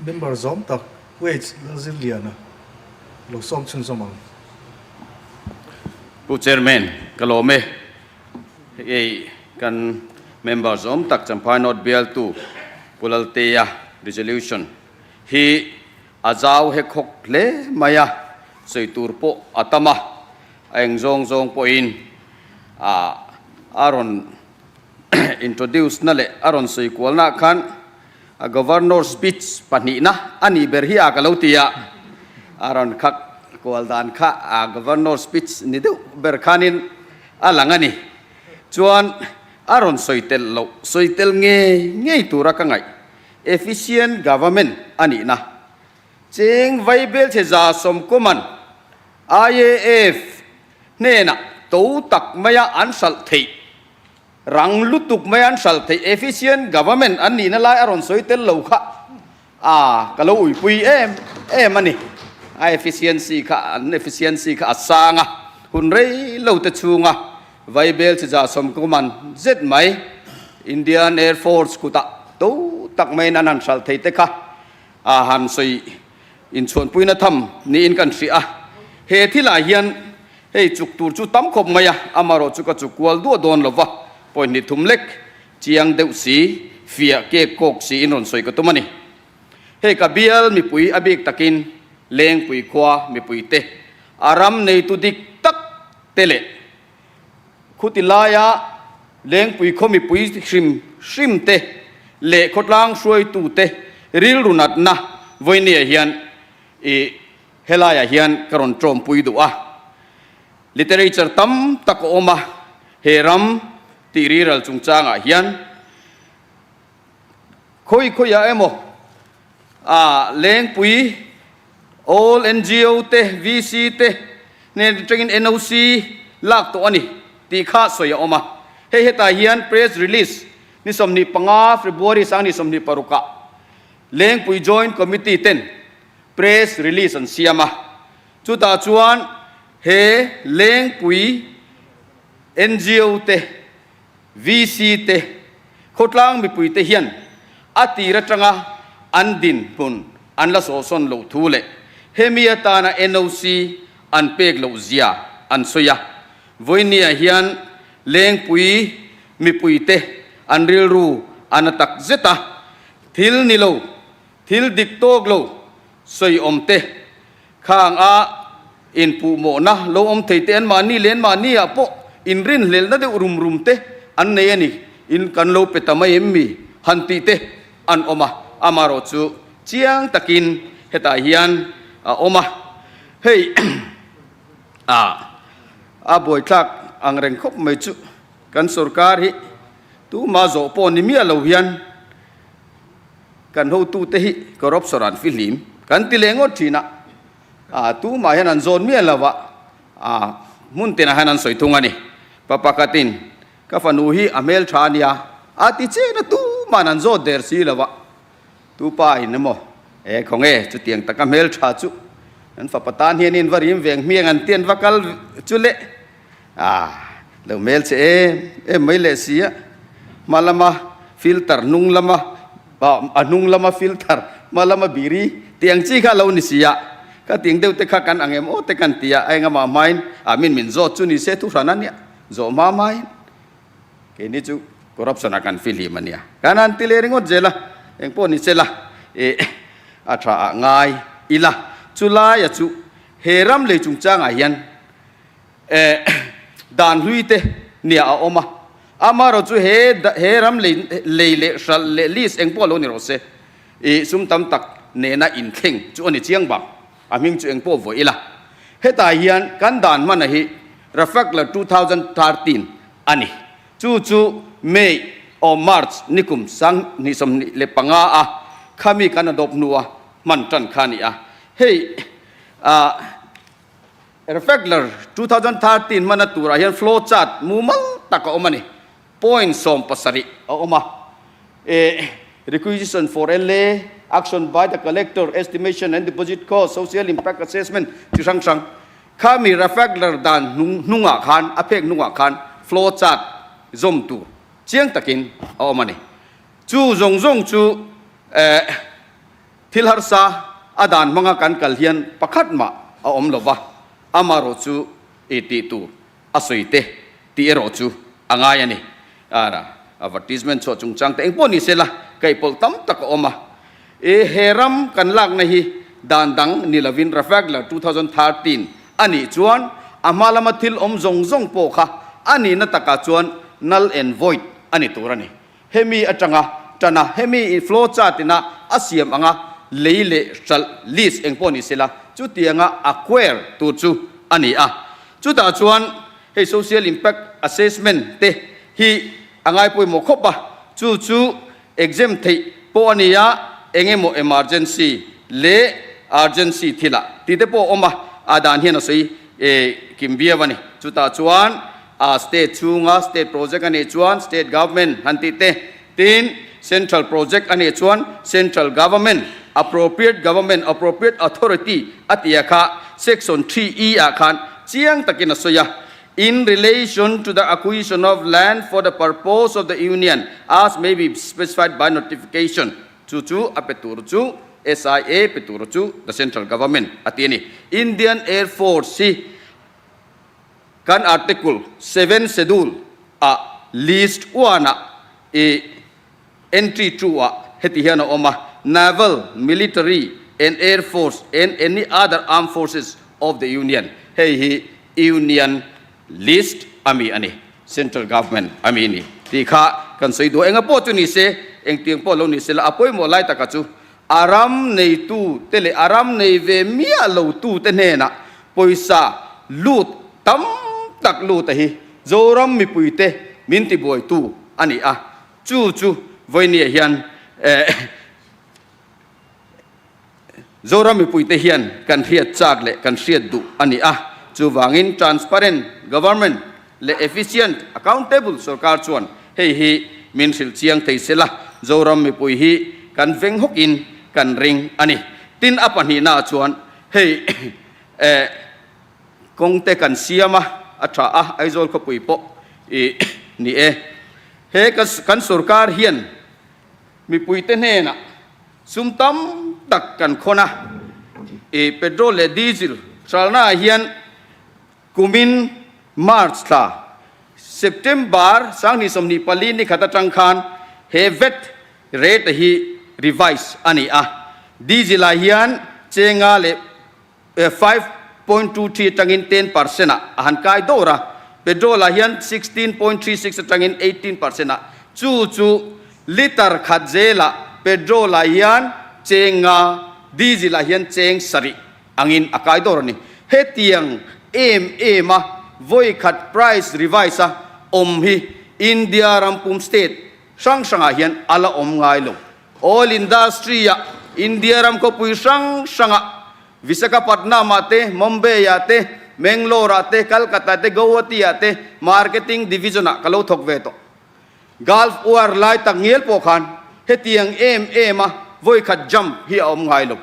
Member zawm tak Waits Lalzirliana lo sawm chhunzawm ang. Pu Chairman, ka lawm e. Hei kan member zawm tak Champhai North bialtu Pu Laltea resolution hi a zau hek hawk hle mai a, sawi tur pawh a tam a, a eng zawng zawng pawhin a rawn introduce na leh a rawn sawi kualna ah khan a Governor speech pahnihna a nih ber hi a ka lo ti a, a rawn khak kual dan kha a Governor speech ni deuh ber khanin a lang a ni. Chuan a rawn sawi tel loh, sawi tel ngei ngei tura ka ngaih efficient government a nihna cheng vaibelchhe 190 IAF hnenah to tak maia an hralh theih, rang lutuk maia an hralh theih efficient government an nihna lai a rawn sawi tel lo kha a ka lo uipui em em a ni. A efficiency kha an efficiency kha a sang a, hun rei lo te chhunga vaibel chi 190 man zet mai Indian Air Force kutah to tak maiin an han hralh thei te kha a han sawi Inchhuanpuina tham niin kan hria a, he thilah hian hei chuk tur chu tam khawp mai a, amarawh chu ka chuk kual duah dawn lo va, pawihnih thum lek chiang deuh si, fiah kek kawk siin rawn sawi ka tum a ni. Hei ka bial mipui a bik takin Lengpui khua mipuite a ram neitu dik tak te leh khuti laia Lengpui khaw mipui hrim hrim te leh khawtlang hruaitu te rilru natna vawinia hian i helaiah hian ka rawn tawmpui duh a. Literature tam tak a awm a, he ram tih riral chungchangah hian khawi khawiah emaw a Lengpui All NGO te, VC te hnen atangin NOC lak tawh a ni tih kha sawi a awm a. Hei hetah hian press release ni 25 February 2026 ah Lengpui Joint Committee ten press release an siam a. Chutah chuan he Lengpui NGO te, VC te, khawtlang mipui te hian a tir atanga an dinhmun an la sawhsawn loh thu leh hemi atana NOC an pek loh zia an sawi a. Vawinia hian Lengpui mipui te an rilru a na tak zet a, thil ni lo, thil dik tawk lo sawi awm te Khang a inpuhmawhna lo awm thei te anmahni leh anmahni ah pawh inrinhlelhna deuh rum rum te an nei a ni. In kan lo pe ta mai em mi? han tih te an awm a, amarawh chu chiang takin hetah hian a awm a. Hei a a buaithlak ang reng khawp mai chu kan sorkar hi tuma zawh pawh ni miah lo hian Kan hotute hi corruption an fihlim kan ti leh ngawt thin a, a tumah hian an zawn miah lo a, a hmun tinah hian an sawi thung a ni. Pa pakhatin ka fanu hi a hmel tha a nia a ti chen a, tuman an zawt der si lo a, tu pa in emaw e khawnge chutiang taka hmel tha chu an fapa tan hian in va rim veng hmiang an ti an va kal chu le A lo hmel che em em mai leh si a, hma lama filter hnung lama a hnung lama filter hma lama biri tih ang chi kha a lo ni si a, ka ting deuh te kha kan ang em aw te kan ti a, a engama hmain a min min zawt chu ni se thu hran a nia, zawh hma hmain keini chu corruption ah kan fihlim a nia, kan han ti leh ringawt zel a, engpawh ni se la eh a tha ah ngai ila chulai a chu he ram lei chungchangah hian Eh, dan hlui te nia a awm a, amaherawh chu he he ram lei lei leh hralh leh list eng pawh lo ni rawh se, ih sum tam tak nena inthleng chu a ni chiang bang, a hming chu eng pawh vawi ila. Hetah hian kan dan hmana hi Rafakler 2013 a ni, chu chu May or March nikum 2025 a khami kan adopt hnua hman tan kha a ni a, hei ah Refactor 2013 hmana turah hian flow chart mumal tak a awm a ni. Point 17 a awm a. E Requisition for LA, Action by the Collector, Estimation and Deposit Cost, Social Impact Assessment chi hrang hrang. Khami Refactor dan hnungah khan, a phek hnungah khan flow chart zawm tur chiang takin a awm a ni. Chu zawng zawng chu eh. Thil harsa a dan hmanga kan kal hian pakhat mah a awm lo va, amarawh chu i tih tur a sawi te tih erawh chu a ngai a ni. Ara advertisement chhuah chungchang te engpawh ni sela kaihpawlh tam tak a awm a. I he ram kan lakna hi dan dang ni lovin Rafagler 2013 a nih chuan a hma lama thil awm zawng zawng pawh kha a nihna takah chuan null and void a ni tur a ni. Hemi atanga tana hemi flow chart ina a siam anga lei leh hralh list engpawh ni sela chutianga acquire tur chu a ni a. Chutah chuan hei social impact assessment te hi a ngai pawimawh khawp a, chu chu Exam theih pawh a ni a, eng emaw emergency leh urgency thilah tih te pawh a awm a, a dan hian a sawi kim viau a ni. Chutah chuan a state chhunga state project a nih chuan state government han tih te, tin central project a nih chuan central government, appropriate government, appropriate authority a tih a kha section 3E ah khan chiang takin a sawi a. In relation to the acquisition of land for the purpose of the Union as may be specified by notification, chu chu a pe tur chu SIA pe tur chu the Central Government a ti a ni. Indian Air Force hi kan Article 7 Schedule ah List 1 ah i Entry 2 ah heti hian a awm a, Naval, Military and Air Force and any other armed forces of the Union. Hei hi Union list a mi a ni, Central Government a mi a ni tih kha kan sawi duh a. Enga pawh chu ni se, engtiang pawh lo ni se la, a pawimawh lai taka chu a ram neitu te leh a ram nei ve miah lo tu te hnenah pawisa lut tam tak lut a hi Zoram mipuite min tibuaitu a ni a. Chu chu vawinia hian Zoram mipuite hian kan hriat chak leh kan hriat duh a ni a. Chuvangin transparent government leh efficient accountable sorkar chuan hei hi min hrilh chiang thei sela Zoram mipui hi kan veng hawkin kan ring a ni. Tin a pahnihnaah chuan hei kawngte kan siam a, a tha a, Aizawl khawpui pawh i ni e. He kan sorkar hian mipuite hnenah sum tam tak kan khawn a, i petrol leh diesel hralnaah hian kumin March thla, September 2024 ni khat atang khan he vat rate hi revise a ni a, diesel ah hian chenga leh 5.23 atangin 10% ah a han kai dawr a, petrol ah hian 16.36 atangin 18% ah, chu chu litre khat zelah petrol ah hian cheng nga, diesel ah hian cheng sarih angin a kai dawr a ni. Hetiang em em a vawi khat price revise a awm hi India rampum state hrang hrangah hian a la awm ngai lo. Oil industry-ah India ram khawpui hrang hrangah Visakhapatnam-ah te, Mumbai-ah te, Mangalore-ah te, Calcutta te, Guwahati-ah te marketing division-ah ka lo thawk ve tawh. Gulf War lai tak ngial pawh khan hetiang em em a vawikhat jump hi a awm ngai lo.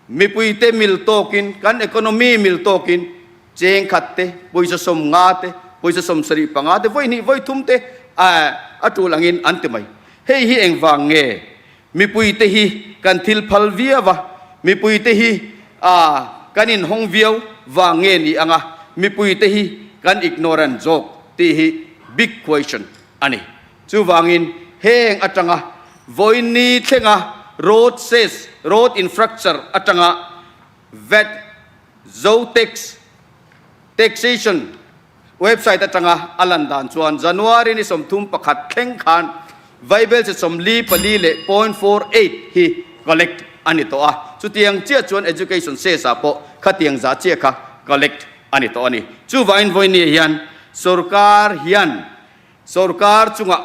Mipuite mil tawkin, kan economy mil tawkin cheng khat te, pawisa 50 te, pawisa 75 te, vawi hnih vawi thum te a tul angin an ti mai. Hei hi engvang nge? Mipuite hi kan thil phal viau a, mipuite hi kan inhawng viau vang nge ni anga mipuite hi kan ignorant zawk tih hi big question a ni. Chuvangin heng atanga vawiin thlenga road cess, road infracture atanga vat, Zotax, taxation website atanga a lan dan chuan January ni 31 thleng khan vaibel chi 44 leh .48 hi collect a ni tawh a, chutiang chiah chuan education cess ah pawh khatiang zah chiah kha collect a ni tawh a ni. Chuvangin vawiin hian sorkar hian Sorkar chungah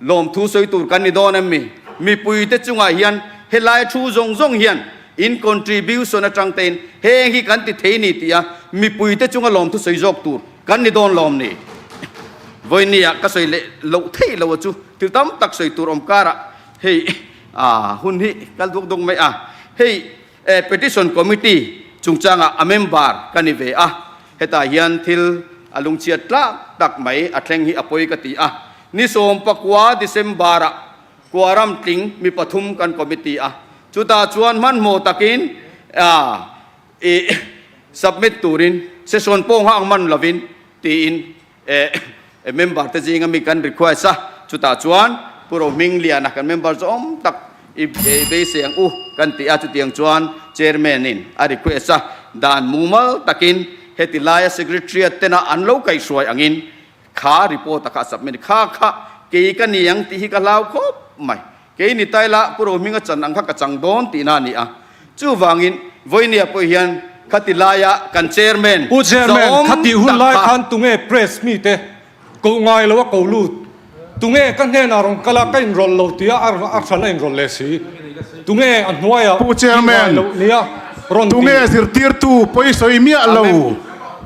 lawmthu sawi tur kan ni dawn em mi? Mipuite chungah hian helai thu zawng zawng hian in contribution atang tein heng hi kan ti thei ni tih a mipuite chunga lawmthu sawi zawk tur kan ni dawn lawm ni? Vawinia ka sawi leh loh theih lo a chu thil tam tak sawi tur awm karah hei hun hi kal duk duk mai a. Hei petition committee chungchangah a member ka ni ve a. Hetah hian thil a lungchhiat tlak tak mai a thleng hi a pawi ka ti a. Ni 19 December-ah Kuaram tling mi pathum kan committee a. Chutah chuan hmanhmawh takin i submit turin session pawh nghak man lovin tiin member te zinga mi kan request a. Chutah chuan Pu Rohmingliana kan member zawm tak i beisei ang u kan ti a. Chutiang chuan Chairman in a request a, dan mumal takin heti laia Secretariat tena an lo kaihhruai angin Kha report a kha a submit kha kha kei ka ni ang tih hi ka hlau khawp mai. Kei ni tai la Pu Rohminga chan ang kha ka chang dawn tihna a ni a. Chuvangin Vawinia pawh hian khati laia kan chairman Pu Chairman, zawm khati hun tak lai kha. khan tunge press mite koh ngai lo a ko lut? Tunge ka hnenah rawn kal a ka inrawlh lo tia a hran a inrawlh leh si? Tunge a hnuaiah Pu tih ngai Chairman, loh nia rawn ti? tunge zirtirtu pawisawi miah lo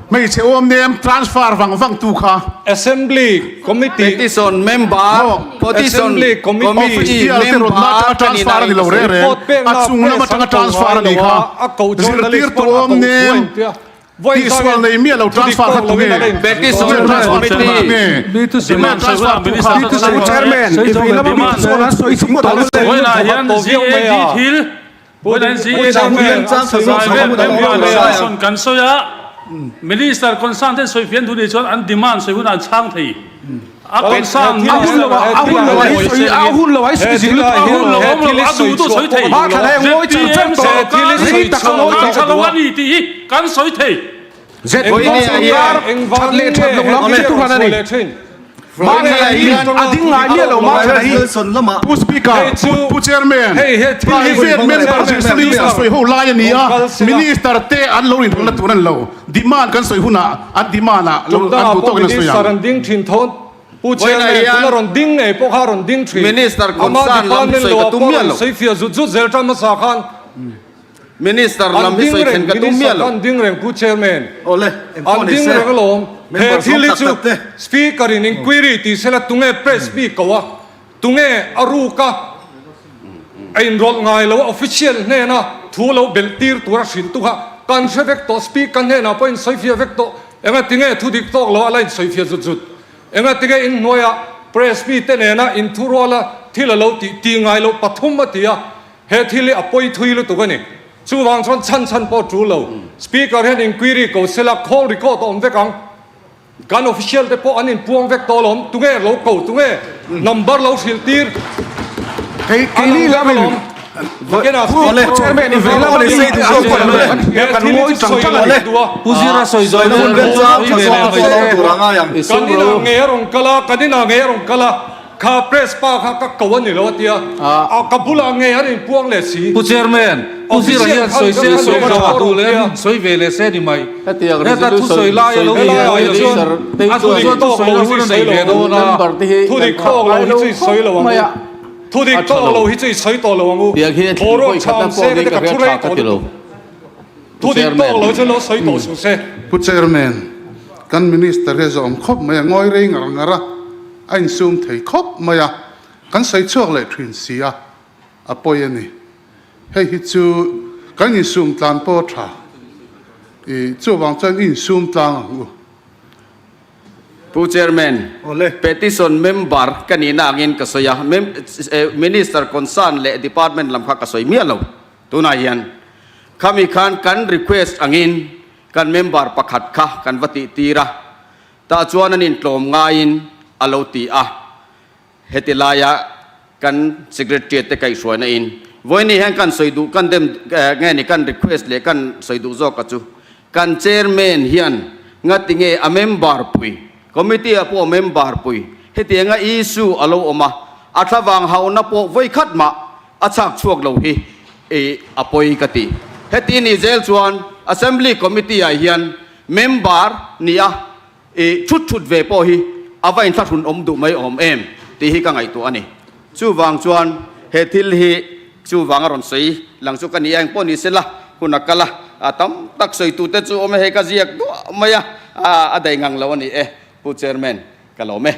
hmeichhe awm nem transfer vang vang tu kha? Assembly Committee Petition member, petition Assembly Committee committee Official te rawn member atanga ka ni transfer a ni lo reng reng. Report pekna A chung lam press atanga an ko transfer a ngai ni lo kha. a, a ko journalist Zirtirtu pawn a awm ko thu a nem intia. Tihsual nei miah lo transfer kha tunge? Petition Transfer tu kha tunge? Demand Transfer tu kha. Pu Chairman, i vei lama mi chuan an sawi chhung tawh lo. Vawiinah hian GAD thil, vawiinah hian GAD thil zai vel member discussion kan sawi a, Minister concern ten sawi fian thu nih chuan an demand sawi hunah an chhang thei. A concern A hun lo a hun lo a hi sawi a hun lo a hi sawi zing lutuk A hun lo awm lo a duh duh sawi thei. Ba thla leh ngawi char char tawh ZPM rei tak a ngawi sawrkar tawh tha lo a ni tih hi kan sawi thei. ZPM sawrkar that leh that lo lam hi chu hran a ni. Ba thla hi a ding ngai miah lo ma thla hi. Pu Speaker, Pu Chairman, private member resolution sawi ho lai a ni a, Minister te an lo inrawlhna tur a ni lo. Demand kan sawi hunah an demand ah lo an duh tawkin an sawi ang. An ding thin tho Pu Chairman tuna rawn ding ngei pawh kha a rawn ding thin. Minister Ama concern lam hi department sawi lo ka ah tum pawh miah rawn lo. sawi fiah zut zut zel tan hmasa khan Minister an lam hi ding sawi reng thlen ka tum Minister miah kha lo. an ding reng Pu Chairman. Awle, engpawh An ni ding se. reng alawm. He Member thil zawng hi tak chu tak te. Speaker in inquiry tih sela tunge press mi ko a, tunge a ruk a, A inrawlh ngai lo a, official hnena thu lo belh tir tura hrilh tu kha kan hre vek tawh, speaker hnenah pawh insawifiah vek tawh, enga tinge thu dik tawk lo a la insawifiah zut zut, enga tinge inhnuaia press mite nena inthuruala thil a lo tih tih ngai loh pathum a ti a, he thil hi a pawi thui lutuk a ni. Chuvang chuan chhan chhan pawh tul lo, speaker hian inquiry ko sela call record a awm vek ang. Kan official te pawh an inpuang vek tawh alawm, tunge lo ko, tunge number lo hrilh tir an ang vek alawm. Pu Chairman i vei lama mi kan ngawi tang tang a ni. Pu Zira sawi zawh na hun sawi ve leh mai se. Kan inah ngei a rawn kal a, kan inah ngei a rawn kal a. Kha press pa kha ka ko a ni lo a tia, ka bulah ngei an inpuang leh si. Pu Chairman, Pu Zira hian sawi se sawi zawh a duh leh a sawi ve leh se ni mai. Heta thu sawi lai a lo ni a ni chuan a thu chuan thu sawi na hun a nei ve dawn a. Thudik tawk lo hi chu i sawi lo ang u. Thudik tawk lo hi chu i sawi tawh lo ang u. Boruak tha awm se ka ti ka thu rei tawh lutuk. Thudik tawk lo chu lo sawi tawh suh se. Pu Chairman, kan Minister hi a zawm khawp mai a, ngawi rei ngar ngar a. A insum thei khawp mai a, kan sawi chhuak leh thin si a, a pawi a ni. Hei hi chu kan insum tlan pawh a tha. I chuvang chuan i insum tlang ang u. Pu Chairman, Petition member ka nihna angin ka sawi a, Minister concern leh Department lam kha ka sawi miah lo. Tunah hian khami khan kan request angin kan member pakhat kha kan va tihtir a, Tah chuan an intlawm ngaiin a lo ti a, heti laia kan Secretariat te kaihhruaina in vawiin hian kan sawi duh kan dem nge ni kan request leh kan sawi duh zawk a chu kan Chairman hian ngati nge a member pui Committee ah pawh a member pui hetianga issue a lo awm a, a thlavang hauna pawh vawikhat mah a chhak chhuak lo hi a pawi ka ti. Heti ni zel chuan Assembly Committee ah hian Member ni a, i thut thut ve pawh hi a va inthlahrun awm duh mai awm em tih hi ka ngaihtuah a ni. Chuvang chuan he thil hi chuvang a rawn sawi lang chu ka ni a, engpawh ni sela hun a kal a, a tam tak sawitute chu awm e, hei ka ziak duah mai a, a daih ngang lo a ni e, Pu Chairman, ka lawm e.